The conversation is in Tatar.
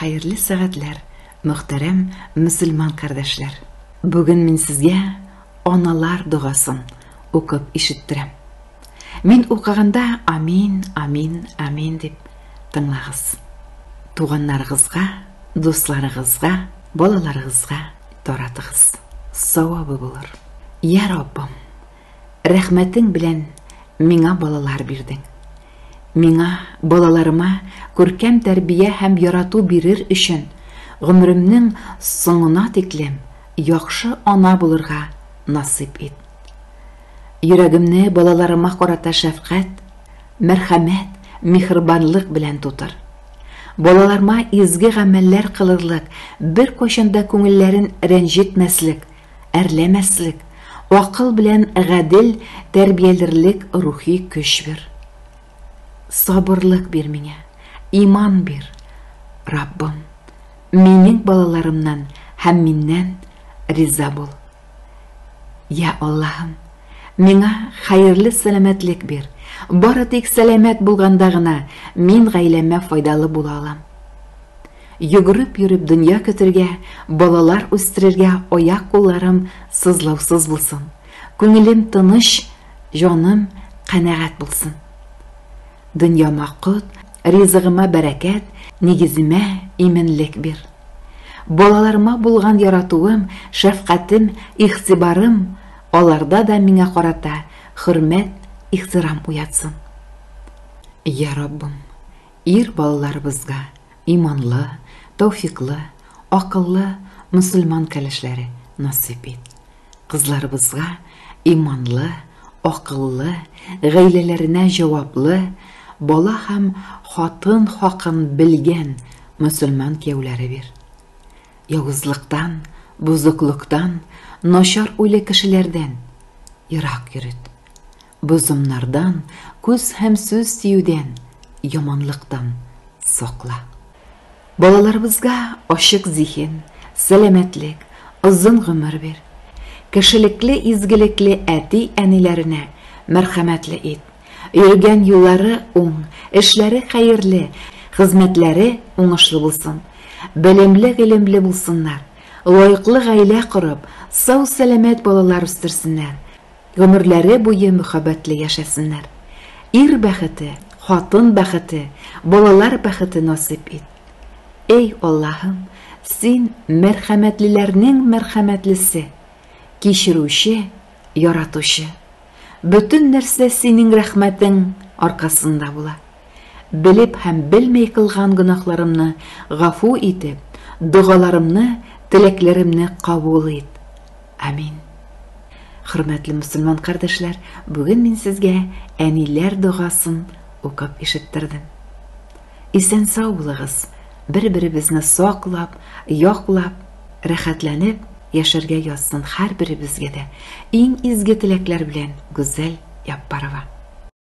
Хәерле сәгатьләр, мөхтәрәм мөселман кардәшләр! Бүген мин сезгә аналар догасын укып ишеттерәм. Мин укыганда амин, амин, амин дип тыңлагыз. Туганнарыгызга, дусларыгызга, балаларыгызга таратыгыз. Савабы булыр. Я Раббым, рәхмәтең белән миңа балалар бирдең. Миңа, балаларыма күркәм тәрбия һәм ярату бирер өчен, гомеремнең соңына тиклем яхшы ана булырга насыйп ит. Йөрәгемне балаларыма карата шәфкать, мәрхәмәт, миһербанлык белән тутыр. Балаларыма изге гамәлләр кылырлык, беркайчан да күңелләрен рәнҗетмәслек, әрләмәслек, акыл белән гадел тәрбиялерлек рухи көч бир. Сабырлык бир миңа, иман бир, Раббым, минең балаларымнан һәм миннән риза бул. Я Аллаһым, миңа хәерле сәламәтлек бир. Бары тик сәламәт булганда гына мин гаиләмә файдалы була алам. Йөгереп йөреп дөнья көтергә, балалар үстерергә аяк-кулларым сызлаусыз булсын, күңелем тыныч, җаным канәгать булсын. Дөньяма кот, ризыгыма бәрәкәт, нигеземә иминлек бир. Балаларыма булган яратуым, шәфкатем, игътибарым аларда да миңа карата хөрмәт, ихтирам уятсын. Я Раббым, Ир балаларыбызга иманлы, тәүфиклы, акыллы мөселман кәләшләре насыйп ит. Кызларыбызга иманлы, акыллы, гаиләләренә җаваплы, бала һәм хатын хакын белгән мөселман кияүләре бир. Явызлыктан, бозыклыктан, начар уйлы кешеләрдән ерак йөрет. Бозымнардан, күз һәм сүз тиюдән, яманлыктан сакла. Балаларыбызга ачык зиһен, сәламәтлек, озын гомер бир. Кешелекле, изгелекле әти-әниләренә мәрхәмәтле ит. Йөргән юллары уң, эшләре хәерле, хезмәтләре уңышлы булсын. Белемле-гыйлемле булсыннар. Лаеклы гаилә корып, сау-сәламәт балалар үстерсеннәр. Гомерләре буе мөхәббәтле яшәсеннәр. Ир бәхете, хатын бәхете, балалар бәхете насыйп ит. Эй, Аллаһым, син мәрхәмәтлеләрнең мәрхәмәтлесе, кичерүче, яратучы. Бөтен нәрсә синең рәхмәтең аркасында була. Белеп һәм белмәй кылган гөнаһларымны гафу итеп, догаларымны, теләкләремне кабул ит. Амин. Хөрмәтле мөселман кардәшләр, бүген мин сезгә әниләр догасын укып ишеттердем. Исән сау булыгыз, бер-беребезне саклап, яклап, рәхәтләнеп яшәргә язсын һәрберебезгә дә. Иң изге теләкләр белән Гүзәл Яппарова.